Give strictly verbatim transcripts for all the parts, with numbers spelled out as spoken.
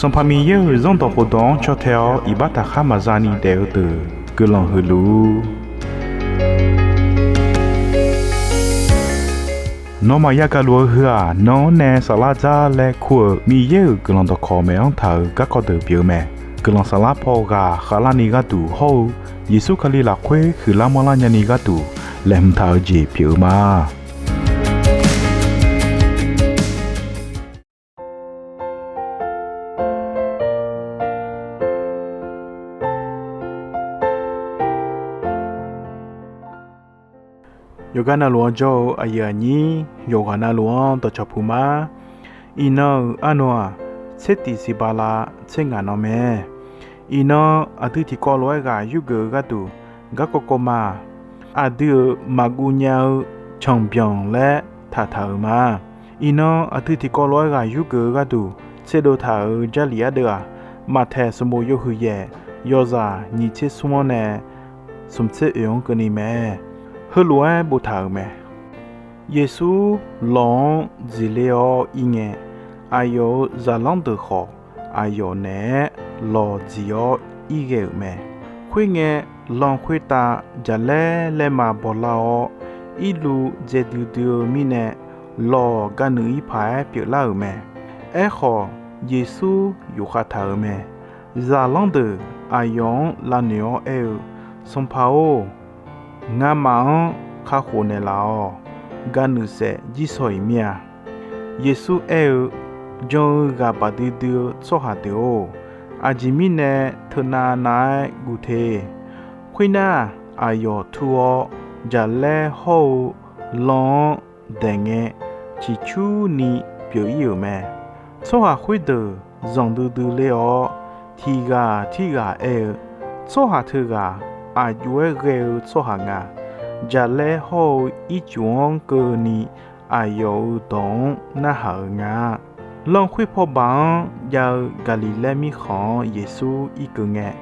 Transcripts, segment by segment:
Sanqpaq Miqyaer-euq Zanrdawq khofdawq-anr caw tae-awr iqbax taqkhar maqza ni daef-eu deuq guiqlanq huiq luf-ur. Nawmaf yagaq luf-eu heu-aq, nan-anr nae saflar dzar laer kur-euq Miqyaer-euq guiqlanq dawqkawq maeq-anr taq-euq garkawv deuq pyeuf-eu mae. Guiqlanq saflar paw ghaq khavlarni gharduq hawr-eu Yeqsur Kali lafkhoer huiqlar manrlar nyani gharduq laeqhmq taq-eu jeq pyeuf-eu ma. Yawqgar navluf-anr jawr-eu aqyuif aqnyir, yawqghaq navluf-anr dawqcawq puq ma. Iqnan-euq arnan-aq, tser tiq siq bala tser ngaq nan mae. Iqnan aqdui tiqkawv lof-aer ghaq yurgeuf-eu gharduq garkawv kawv ma-aq, aqdui-euq maqguv nya-eu canqbyanq laer taqtaq-euq ma. Iqnan aqdui tiqkawv lof-aer ghaq yurgeuf-eu gharduq tserdov taq-euq Jarlif ardeuv-aq, Maqtaeq sanqbof yawhuiq yaef, yawzaq nyiq tser smr-anr nae smq tser oeq-anr keuvni mae. Heulof-aer boftaq-euq mae. Yeqsur lawq-anr dziqle-awr ir ngae, aqyawf-euq zaqlanr deuq khawf aqyawf naeq-aer lawq dziq-awr ir ghae-euq mae. Khoerngae, lan khoertav jaqlaer laerma bawlar-awr, irluv dzae duidui-eu mirnae, lawq ga nuif ir paq-aer pyeuflar-euq mae. Aerkhawf, Yeqsur yufkhav taq-euq mae. Zaqlanr deuq aqyawf-anr lavnoeq-awr aer-eu, Sanqpaq-or, ngamaf-anr kakhof naeqlaf-awq. Ga nuif saef jir shaw-iq mir-a. Yeqsur aer-eu, Jan-eu ghaq baq duidui-eu tsawrhaq deuq-or, aqjeq mirnae teunav nav-aer guv te. Khoernar, aqyawf tur-awr jaqlaer hawr-eu lan-anr daeq ngae, ciqcurni pyeuf ir-euq mae. Tsawrhaq khoerdeuq zanq duidui ler-awr, tiq ghaq tirghaq aer-eu, Tsawrhaq teughaq aq jov-aer ghae-eu tsawrhaq nga. Jaqlaer hawr-eu ircuf-anr keuvni aqyawf-euq dawq-anr narhaq-euq nga. Lan khoer pawbaq-anr jav-eu Gaqliqlaer mirkhanq-anr Yeqsur irkeuv ngae,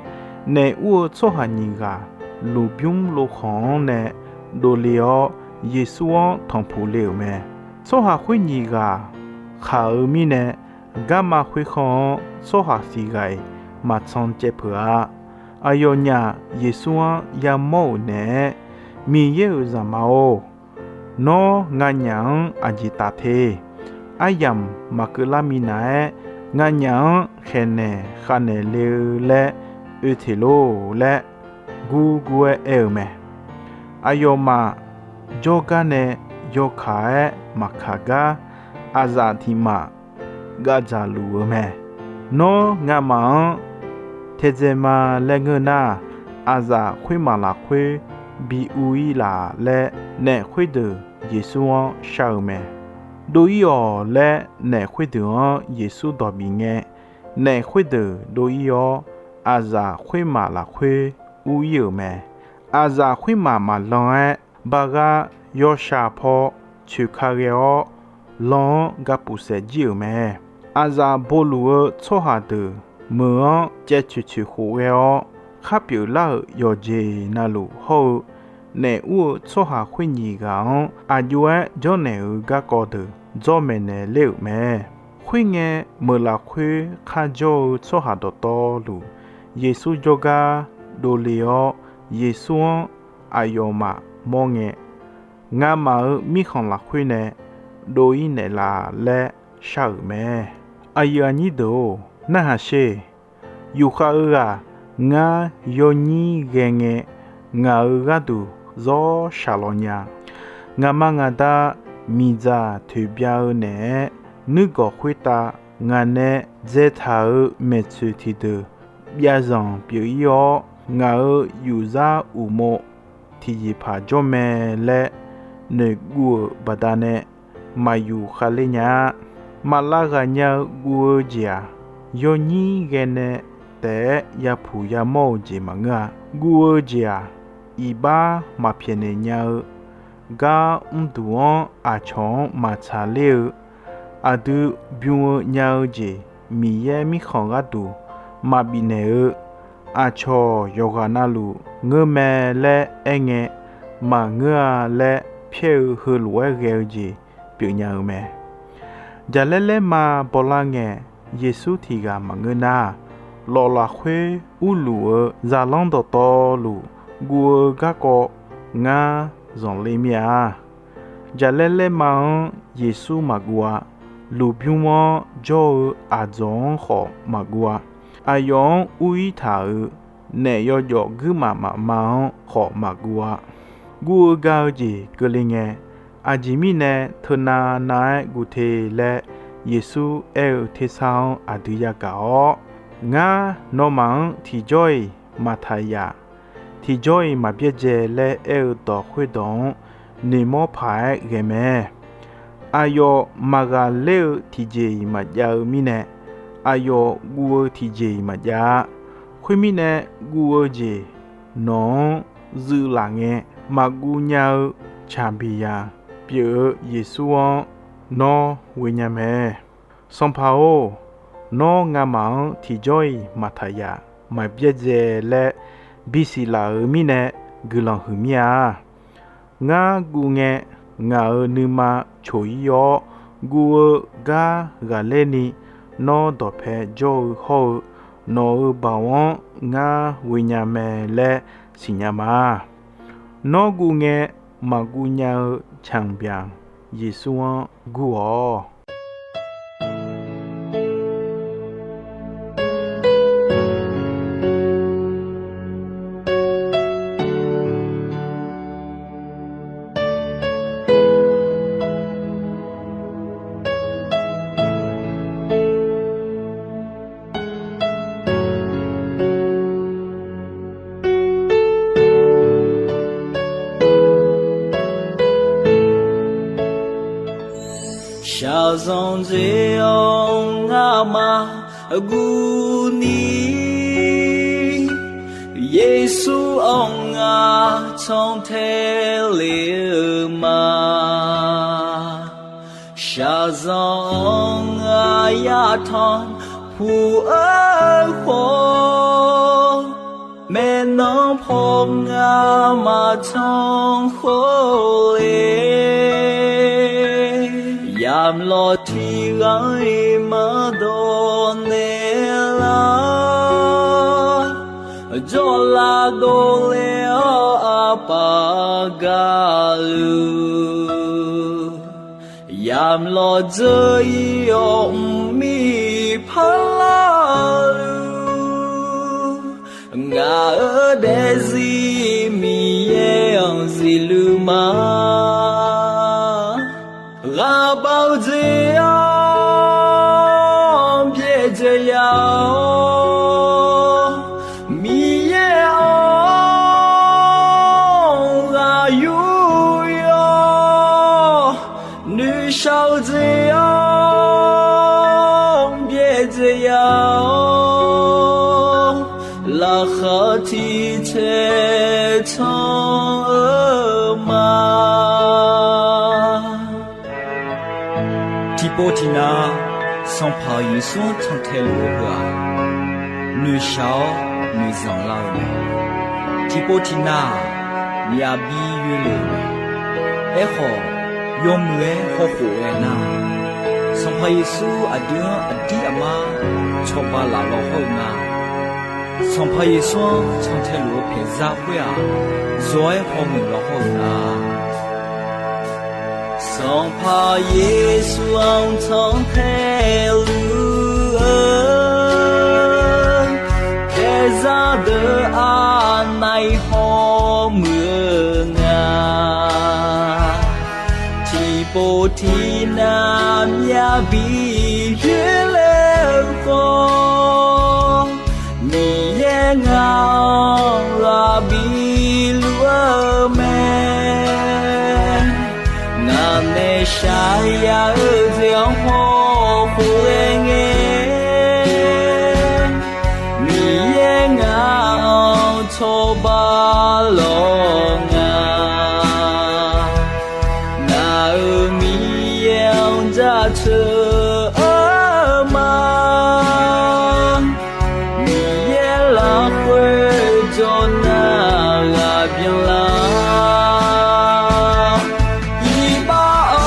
naef ur-eu tsawrhaq nyiq ghaq lmqbymr lovkhanq-anr nae dovle-awr, Yeqsur-anr tanqpuq le-euq mae. Tsawrhaq khoer nyiq ghaq khaq-eu mirnae, garma khoerkhanq-anr tsawrhaq siq ghaq-iq maqtsan caev peuq-a. Aqyawfnyaf Yeqsur-anr yamawr-euq naeq-aer, Miqyaer-euq Zaqmar-or, Nawr nganyaf-anr aqjeq taf te. Aryamq maqkeuv lar minav-aer, nganyaf-anr khaeqnaeq khavnaeq le-eu laer oe teq lor laer, gurgur-aer aer-eu mae. Aqyawfmaf jawrgar nae yawkaq-aer maqkaq gar, aqzaf tiq maf gavdzaq luf-eu mae. Nawr ngamaf-anr taedzae ma laer ngeur nar, aqzaf khoermaf lafkhoer bi ur-ir laf laer, naef khoerdeuq Yeqsur-anr shar-eu mae. Dov-ir-awq laer naef khoerdeuq-anr Yeqsur dawq bif ngae, naef khoerdeuq dov-ir-awr, aqzaf khoermaf lafkhoer ur-ir-euq mae. Aqzaf khoermaf maqlan-aer, bagar yawshaq paw coeqka ghae-awr, lan-anr gapuf saef jir-euq mae. Aqzaf boluf-eu tsawrhaq deuq meuq-anr caev coeq coeq khof ghae-awr, khar pyeuflar-euq yawqjeq navluf hawr-eu, naef ur-eu tsawrhaq khoer nyiq ghaq-anr aq jov-aer janrnaeq-euq garkawv deuq dzawr maeqnaeq ler-euq mae. Khoerngae, meuq lafkhoer kharjawr-eu tsawrhaq dawqtawvluf, Yeqsur jawrgar dovle-awr, Yeqsur-anr aqyawfmaf mawr ngae, ngamaf-euq mirkhanq lafkhoer nae dov-ir naeqlaf laer shar-euq mae. Aqyuif aqnyir deuq-or, narhaq sher. Yufkhav-eu ghaq ngar yawnyir ghae ngae, ngaq-euq gharduq zawr shaq lawq nya. Ngaqma ngaqda miqdzaq toeqbya-eu naeq-aer, nuirgawq khoertav ngaq nae dzaetaq-euq maeqtsoeq tiqdeuq byav zanq pyeuf-ir-awr, ngaq-euq yufzar uqmov tiqjeqpaq jawr mae laer noeqguv-euq baqdanae, maqyuf khavler nya-a. Maqlav ghaq nya-eu guv-eu jeq-aq, yawnyir ghae nae taef-aer yapuq yamawr-eu jeq maqngeur-a. Guv-eu jeq-aq, iqbax maqpyaeqnaeq nya-eu gar mrduq-anr aqcawq-anr maqtsaq ler-eu, aqdui bym-eu nya-eu jeq Miqyaer mirkhanq gharduq maqbifnaeq-eu, aqcawq yawqghaq navluf ngeur mae laer aerngae, maqngeur-a laer pyaer-eu heulof-aer ghae-eu jeq pyeufnya-eu mae. Jaqlaer laerma bawlar ngae, Yeqsur tiq ghaq maqngeur nar, lawf lafkhoer urluf-eu zaqlanr dawqtawvluf guv-eu garkawv ngar zanqler mir-a. Jaqlaer laerma-anr Yeqsur maqguv-a. Lmqbymr-anr jawr-eu aqdzawq-anr khawf maqguv-a. Aqyawf-anr ur-ir taq-euq naef yawjawf guirmaf mafma-anr khawf maqguv-a. Guv-eu ga-eu jeq keuvle ngae, aqjeq mirnae teunav nav-aer guv te laer Yeqsur aer-eu tersar-anr aqdui yagaq-awr, Ngar, nawmaf-anr tiqjawr-iq maqtaq yaf, tiqjawr-iq maqbyaerdzae laer aer-eu dawq khoerdawq-anr noeqmawr paq-aer ghae mae. Aqyawf maqghaqler-eu tiqjeq-iq maqjav-eu mirnae, aqyawf guv-eu tiqjeq-iq maqjav-a. Khoermirnae, guv-eu jeq nawq-anr zuivlaf ngae, maqguv nya-eu tsaq biq yaq pyeuf-eu Yeqsur-anr nawr ghoe nya mae. Sanqpaq-or, nawr ngamaf-anr tiqjawr-iq maqtaq yaf, maqbyaerdzae laer bisiq laf-euq mirnae guiqlanq huiq mir-a. Ngar guv ngae, ngaq-euq nuima coq-ir-awr, guv-eu gar ghaqler ni nawr dawqpae jawr-eu hawr-eu, nawq-euq baoq-anr ngar ghoe nya mae laer siqnya ma. Nawr guv ngae, maqguv nya-eu canqbyaq Yeqsur-anr gur-awq. 小众之中，我们 Guni, Yeqsur-anr ngar cantae le-eu ma. Shaqzanq-anr ngar yatanq puq-eu khawf, maeqnan paw ngar maqtanq khawf le. Yamq lawq tiq ghaq-iq maqdawq naeq lar, jawrlav dovle-awr aqpaf gaqluf, yamq lawq dzeur-ir-awr mqmir parlar-eu luf, ngaq-euq daefzir Miqyaer-anr zifluf ma. Ghaqbav-eu jeq-anr byaerdzae ya-awr, Miqyaer-anr ghaq yur-awr, noeqshaq-eu jeq-anr byaerdzae ya-awr, laqkhaq tiq taeq can-eu ma. Tiqpov tiqnav Sanqpaq Yeqsur-anr cantae luf-eu heu-aq, noeqshaq-awr noeqzanq lar-eu mae. Tiqpov tiqnav-aq, myavbi yoelef-euq mae. Aerkhawf, yawmuiq-aer hawkhof ghae nar, Sanqpaq Yeqsur aqdui-anr aqdir aqmar cawba laf law hawr-eu nga. Sanqpaq Yeqsur-anr cantae luf-eu paeqzar khoer-aq, zawr-aer hawmuiq law hawr-eu nga. Sanqpaq Yeqsur-anr cantae luf-eu paeqzar deuq aqnav-iq hawmuiq-eu nga. Tiqpov tiqnav myavbi yoerler-eu khawf, Miqyaer ngaq-anr ghaq biluf-eu mae. Ngaq nae shaqya-eu jeq-anr hawkhof ghae ngae, Miqyaer ngaq-anr cawba lawr nga. Ngaq-euq Miqyaer-anr jaceuq-eu ma. Miqyaer lafkhoer jawr nar ghaq byanlar, iqbax-anr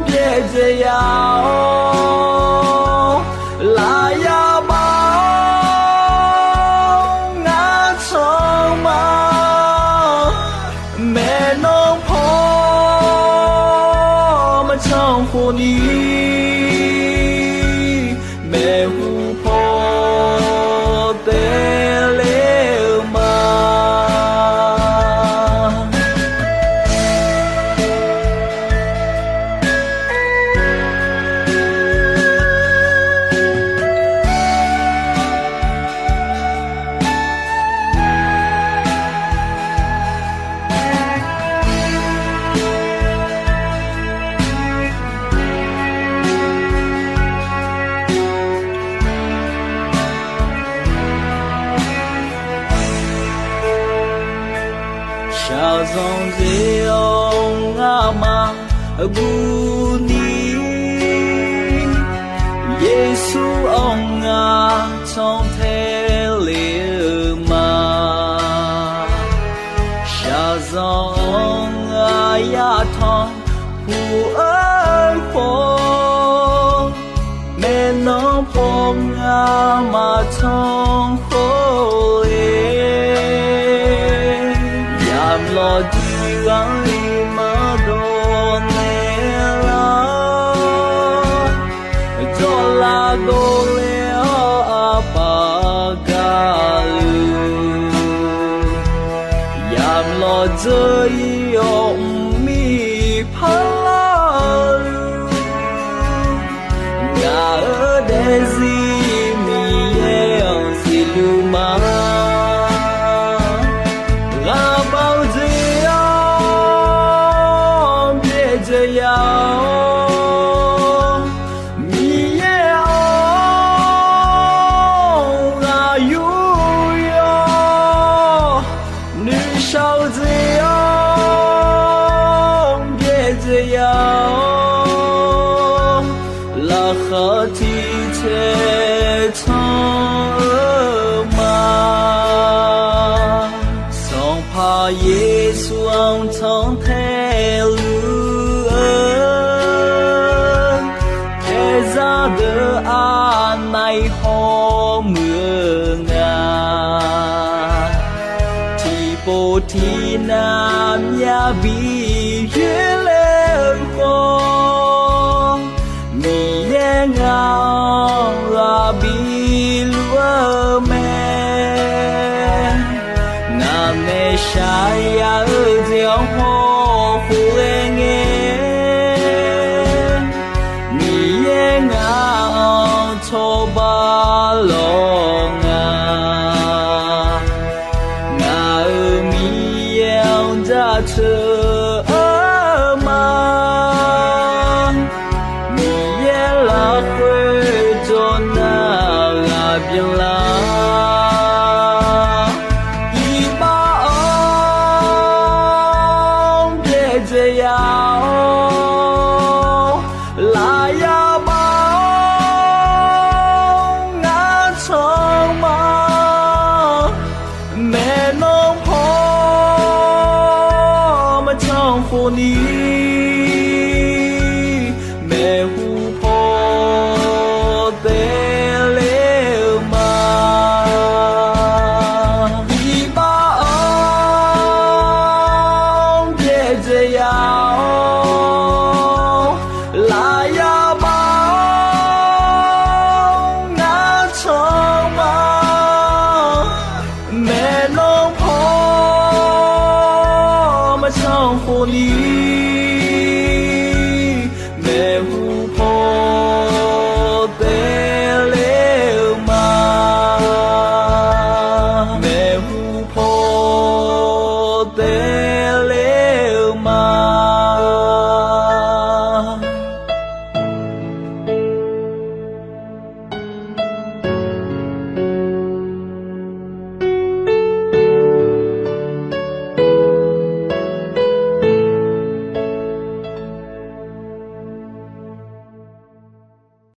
byaerdzae ya-awr, khawf ni, maeqhu paw taef ler-eu ma. Shaqzanq dzae-awr ngamaf buf ni, Yeqsur-anr ngar tanqtae ler-eu ma. Shaqzanq-anr ngar yatanq puq-eu khawf, maeqnan paw ngar maqtanq khawf le. Yamq lawqdiq ghanr-iq maqdawq naeq lar, dawqlav dawqle-awr aqpaf gaqluf, yamq lawqdzeur-ir-awr mqmir parlar-eu, ngaq-euq daefzir Miqyaer-anr zifluf ma. Ghaqbav-eu jeq-anr byaerdzae ya-awr, Miqyaer-anr ghaq yur yawr, nuishaq-eu jeq-anr byaerdzae ya-awr, laqkhaq tiq caev tsanr-eu ma. Sanqpaq Yeqsur-anr tanqtae luf-eu, khaeqzaq deuq aqnaeq-iq hawmuiq-eu nga. Tiqpov tiqnav myavbi yoerler-eu khawf, Miqyaer ngaq-anr ghaq biluf-eu mae. Ngaq nae shaqzanq ya-eu jeq-anr hawkhof ghae ngae, Miqyaer ngaq-anr cawba lawq nga. Ngaq-euq Miqyaer-anr jaceuq-eu ma. Miqyaer lafkhoer jawr nar ghaq byanlar, iqbax-anr byaerdzae ya-awr, lafyaq bax-awr ngar tsanr ma. Maeqnan paw maqtanq khawf ni, maeqhu paw taef ler-eu ma. Iqbax-anr byaerdzae ya-awr, lafyaq bax-awr ngar tsanr ma. Maeqnan paw maqtanq khawf ni,